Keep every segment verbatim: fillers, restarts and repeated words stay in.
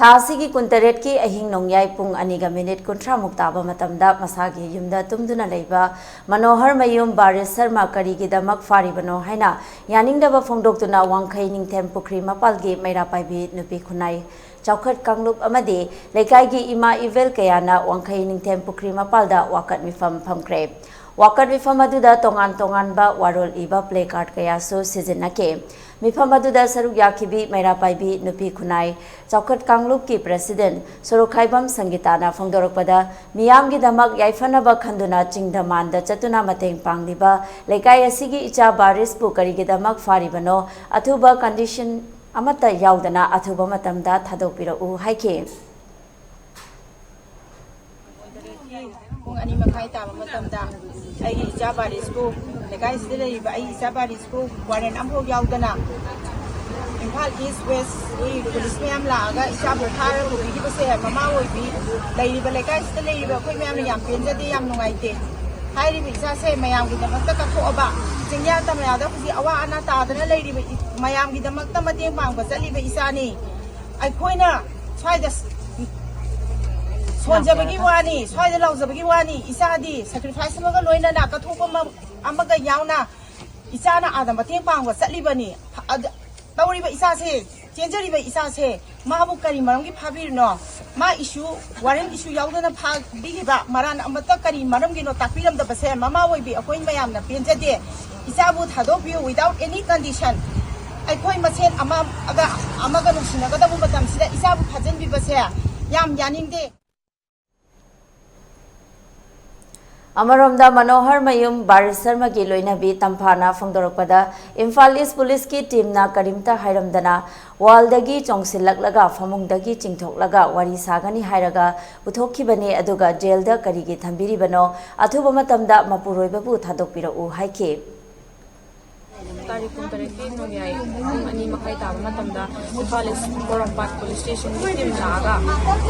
ꯊꯥ ꯑꯁꯤꯒꯤ ꯀꯨꯟꯇꯔꯦꯠꯀꯤ ꯑꯍꯤꯡ ꯅꯣꯡꯌꯥꯏ ꯄꯨꯡ ꯑꯅꯤꯒ ꯃꯤꯅꯤꯠ ꯀꯨꯟꯊ꯭ꯔꯥꯃꯨꯛ ꯇꯥꯕ ꯃꯇꯝꯗ ꯃꯁꯥꯒꯤ ꯌꯨꯝꯗ ꯇꯨꯝꯗꯨꯅ ꯂꯩꯕ ꯃꯅꯣꯍꯔ ꯃꯌꯨꯝ ꯕꯥꯔꯤꯁ ꯁꯔꯃ ꯀꯔꯤꯒꯤꯗꯃꯛ ꯐꯥꯔꯤꯕꯅꯣ ꯍꯥꯏꯅ ꯌꯥꯅꯤꯡꯗꯕ ꯐꯣꯡꯗꯣꯛꯇꯨꯅ ꯋꯥꯡꯈꯩ ꯅꯤꯡꯊꯦꯝ ꯄꯨꯈ꯭ꯔꯤ ꯃꯄꯥꯜꯒꯤ ꯃꯩꯔꯥ ꯄꯥꯏꯕꯤ ꯅꯨꯄꯤ ꯈꯨꯟꯅꯥꯏ ꯆꯥꯎꯈꯠ ꯀꯥꯡꯂꯨꯞ ꯑꯃꯗꯤ ꯂꯩꯀꯥꯏꯒꯤ ꯏꯃꯥ ꯏꯕꯦꯜ ꯀꯌꯥꯅ ꯋꯥꯡꯈꯩ ꯅꯤꯡꯊꯦꯝ ꯄꯨꯈ꯭ꯔꯤ ꯃꯄꯥꯜꯗ ꯋꯥꯀꯠ ꯃꯤꯐꯝ ꯐꯝꯈ꯭ꯔꯦ꯫ ꯋꯥꯀꯠ ꯃꯤꯐꯝ ꯑꯗꯨꯗ ꯇꯣꯉꯥꯟ ꯇꯣꯉꯥꯟꯕ ꯋꯥꯔꯣꯜ ꯏꯕ placard ꯀꯌꯥꯁꯨ ꯁꯤꯖꯤꯟꯅꯈꯤ꯫ ꯃꯤꯐꯝ ꯑꯗꯨꯗ ꯁꯔꯨꯛ ꯌꯥꯈꯤꯕꯤ ꯃꯩꯔꯥ ꯄꯥꯏꯕꯤ ꯅꯨꯄꯤ ꯈꯨꯟꯅꯥꯏ ꯆꯥꯎꯈꯠ ꯀꯥꯡꯂꯨꯞꯀꯤ president ꯁꯣꯔꯣꯛꯈꯥꯏꯕꯝ ꯁꯪꯒꯤꯇꯥꯅ ꯐꯣꯡꯗꯣꯔꯛꯄꯗ, ꯃꯤꯌꯥꯝꯒꯤꯗꯃꯛ ꯌꯥꯏꯐꯅꯕ ꯈꯟꯗꯨꯅ ꯆꯤꯡꯗ ꯃꯥꯟꯗ ꯆꯠꯇꯨꯅ ꯃꯇꯦꯡ ꯄꯥꯡꯂꯤꯕ ꯂꯩꯀꯥꯏ ꯑꯁꯤꯒꯤ ꯏꯆꯥ ꯕꯥꯔꯤꯁꯄꯨ ꯀꯔꯤꯒꯤꯗꯃꯛ ꯐꯥꯔꯤꯕꯅꯣ? ꯑꯊꯨꯕ condition ꯑꯃꯠꯇ ꯌꯥꯎꯗꯅ ꯑꯊꯨꯕ ꯃꯇꯝꯗ ꯊꯥꯗꯣꯛꯄꯤꯔꯛꯎ ꯍꯥꯏꯈꯤ꯫ ꯄꯨꯡ ꯑꯅꯤ ꯃꯈꯥꯏ ꯇꯥꯕ ꯃꯇꯝꯗ ꯑꯩꯒꯤ ꯏꯆꯥ ꯕꯥꯔꯤꯁꯄꯨ, ꯂꯩꯀꯥꯏꯁꯤꯗ ꯂꯩꯔꯤꯕ ꯑꯩꯒꯤ ꯏꯆꯥ ꯕꯥꯔꯤꯁꯄꯨ warrant ꯑꯃꯐꯥꯎ ꯌꯥꯎꯗꯅ ꯏꯝꯐꯥꯜ East West ꯀꯤ police ꯃꯌꯥꯝ ꯂꯥꯛꯑꯒ ꯏꯆꯥꯕꯨ ꯐꯥꯔ ꯄꯨꯕꯤꯈꯤꯕꯁꯦ ꯃꯃꯥ ꯑꯣꯏꯕꯤ ꯂꯩꯔꯤꯕ ꯂꯩꯀꯥꯏꯁꯤꯗ ꯂꯩꯔꯤꯕ ꯑꯩꯈꯣꯏ ꯃꯌꯥꯝꯅ ꯌꯥꯝ ꯄꯦꯟꯖꯗꯦ, ꯌꯥꯝ ꯅꯨꯡꯉꯥꯏꯇꯦ꯫ ꯍꯥꯏꯔꯤꯕ ꯏꯆꯥꯁꯦ ꯃꯌꯥꯝꯒꯤꯗꯃꯛꯇ ꯀꯠꯊꯣꯛꯑꯕ, ꯆꯤꯡꯌꯥ ꯇꯝꯌꯥꯗ ꯍꯧꯖꯤꯛ ꯑꯋꯥ ꯑꯅꯥ ꯇꯥꯗꯅ ꯂꯩꯔꯤꯕ ꯏ-, ꯃꯌꯥꯝꯒꯤꯗꯃꯛꯇ ꯃꯇꯦꯡ ꯄꯥꯡꯕ ꯆꯠꯂꯤꯕ ꯏꯆꯥꯅꯤ꯫ ꯑꯩꯈꯣꯏꯅ ꯁ꯭ꯋꯥꯏꯗ ꯁꯣꯟꯖꯕꯒꯤ ꯋꯥꯅꯤ, ꯁ꯭ꯋꯥꯏꯗ ꯂꯥꯎꯖꯕꯒꯤ ꯋꯥꯅꯤ꯫ ꯏꯆꯥꯗꯤ sacrifice ꯑꯃꯒ ꯂꯣꯏꯅꯅ ꯀꯠꯊꯣꯛꯄ ꯑꯃ-, ꯑꯃꯒ ꯌꯥꯎꯅ ꯏꯆꯥꯅ ꯑꯥꯗ ꯃꯇꯦꯡ ꯄꯥꯡꯕ ꯆꯠꯂꯤꯕꯅꯤ꯫ ꯑꯗ ꯇꯧꯔꯤꯕ ꯏꯆꯥꯁꯦ, ꯆꯦꯟꯖꯔꯤꯕ ꯏꯆꯥꯁꯦ, ꯃꯥꯕꯨ ꯀꯔꯤ ꯃꯔꯝꯒꯤ ꯐꯥꯕꯤꯔꯤꯅꯣ? ꯃꯥ issue, warrant issue ꯌꯥꯎꯗꯅ ꯐꯥꯕꯤꯔꯤꯕ ꯃꯔꯥꯟ ꯑꯃꯠꯇ ꯀꯔꯤ ꯃꯔꯝꯒꯤꯅꯣ ꯇꯥꯛꯄꯤꯔꯝꯗꯕꯁꯦ ꯃꯃꯥ ꯑꯣꯏꯕꯤ ꯑꯩꯈꯣꯏ ꯃꯌꯥꯝꯅ ꯄꯦꯟꯖꯗꯦ꯫ ꯏꯆꯥꯕꯨ ꯊꯥꯗꯣꯛꯄꯤꯌꯨ without any condition꯫ ꯑꯩꯈꯣꯏ ꯃꯁꯦꯟ ꯑꯃꯒ ꯑꯃꯒ ꯅꯨꯡꯁꯤꯅꯒꯗꯕ ꯃꯇꯝꯁꯤꯗ ꯏꯆꯥꯕꯨ ꯐꯥꯖꯤꯟꯕꯤꯕꯁꯦ ꯌꯥꯝ ꯌꯥꯅꯤꯡꯗꯦ꯫ ꯑꯃꯔꯣꯝꯗ ꯃꯅꯣꯍꯔ ꯃꯌꯨꯝ ꯕꯥꯔꯤꯁ ꯁꯔꯃꯒꯤ ꯂꯣꯏꯅꯕꯤ ꯇꯝꯐꯥꯅ ꯐꯣꯡꯗꯣꯔꯛꯄꯗ, ꯏꯝꯐꯥꯜ East Police ꯀꯤ team ꯅ ꯀꯔꯤꯝꯇ ꯍꯥꯏꯔꯝꯗꯅ wall ꯗꯒꯤ ꯆꯣꯡꯁꯤꯜꯂꯛꯂꯒ ꯐꯃꯨꯡꯗꯒꯤ ꯆꯤꯡꯊꯣꯛꯂꯒ ꯋꯥꯔꯤ ꯁꯥꯒꯅꯤ ꯍꯥꯏꯔꯒ ꯄꯨꯊꯣꯛꯈꯤꯕꯅꯤ, ꯑꯗꯨꯒ jail ꯗ ꯀꯔꯤꯒꯤ ꯊꯝꯕꯤꯔꯤꯕꯅꯣ? ꯑꯊꯨꯕ ꯃꯇꯝꯗ ꯃꯄꯨꯔꯣꯏꯕꯕꯨ ꯊꯥꯗꯣꯛꯄꯤꯔꯛꯎ ꯍꯥꯏꯈꯤ꯫ ꯇꯥꯔꯤꯛ ꯀꯨꯟꯇꯔꯦꯠꯀꯤ ꯅꯣꯡꯌꯥꯏ ꯄꯨꯡ ꯑꯅꯤ ꯃꯈꯥꯏ ꯇꯥꯕ ꯃꯇꯝꯗ ꯏꯝꯐꯥꯜ ꯏꯁ ꯄꯣꯔꯣꯝꯄꯥꯠ ꯄꯨꯂꯤꯁ ꯁ꯭ꯇꯦꯁꯟꯒꯤ ꯇꯤꯝ ꯂꯥꯛꯑꯒ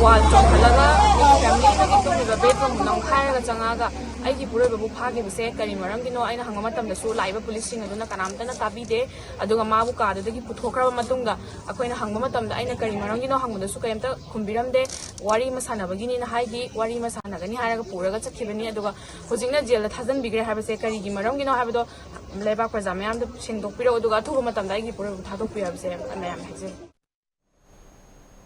ꯋꯥꯜ ꯆꯣꯡꯍꯜꯂꯒ ꯑꯩꯒꯤ ꯐꯦꯃꯤꯂꯤꯗꯒꯤ ꯇꯨꯝꯃꯤꯕ ꯕꯦꯗꯔꯨꯝ ꯅꯝꯈꯥꯏꯔꯒ ꯆꯪꯉꯛꯑꯒ ꯑꯩꯒꯤ ꯏꯄꯨꯔꯣꯏꯕꯕꯨ ꯐꯥꯈꯤꯕꯁꯦ ꯀꯔꯤ ꯃꯔꯝꯒꯤꯅꯣ ꯑꯩꯅ ꯍꯪꯕ ꯃꯇꯝꯗꯁꯨ ꯂꯥꯛꯏꯕ ꯄꯨꯂꯤꯁꯁꯤꯡ ꯑꯗꯨꯅ ꯀꯅꯥꯝꯇꯅ ꯇꯥꯕꯤꯗꯦ꯫ ꯑꯗꯨꯒ ꯃꯥꯕꯨ ꯀꯥꯗꯨꯗꯒꯤ ꯄꯨꯊꯣꯛꯈ꯭ꯔꯕ ꯃꯇꯨꯡꯗ ꯑꯩꯈꯣꯏꯅ ꯍꯪꯕ ꯃꯇꯝꯗ ꯑꯩꯅ ꯀꯔꯤ ꯃꯔꯝꯒꯤꯅꯣ ꯍꯪꯕꯗꯁꯨ ꯀꯔꯤꯝꯇ ꯈꯨꯝꯕꯤꯔꯝꯗꯦ꯫ ꯋꯥꯔꯤ ꯑꯃ ꯁꯥꯟꯅꯕꯒꯤꯅꯤꯅ ꯍꯥꯏꯈꯤ꯫ ꯋꯥꯔꯤ ꯑꯃ ꯁꯥꯟꯅꯒꯅꯤ ꯍꯥꯏꯔꯒ ꯄꯨꯔꯒ ꯆꯠꯈꯤꯕꯅꯤ꯫ ꯑꯗꯨꯒ ꯍꯧꯖꯤꯛꯅ ꯖꯦꯜꯗ ꯊꯥꯖꯤꯟꯕꯤꯈ꯭ꯔꯦ ꯍꯥꯏꯕꯁꯦ ꯀꯔꯤꯒꯤ ꯃꯔꯝꯒꯤꯅꯣ ꯍꯥꯏꯕꯗꯣ ꯂꯩꯕꯥꯛ ꯄ꯭ꯔꯖꯥ ꯃꯌꯥꯝꯗ ꯁꯦꯡꯗꯣꯛꯄꯤꯔꯛꯎ, ꯑꯗꯨꯒ ꯑꯊꯨꯕ ꯃꯇꯝꯗ ꯑꯩꯒꯤ ꯏꯄꯨꯔꯣꯏꯕꯕꯨ ꯊꯥꯗꯣꯛꯄꯤꯌꯨ ꯍꯥꯏꯕꯁꯦ ꯃꯌꯥꯝ ꯍꯥꯏꯖꯔꯤ꯫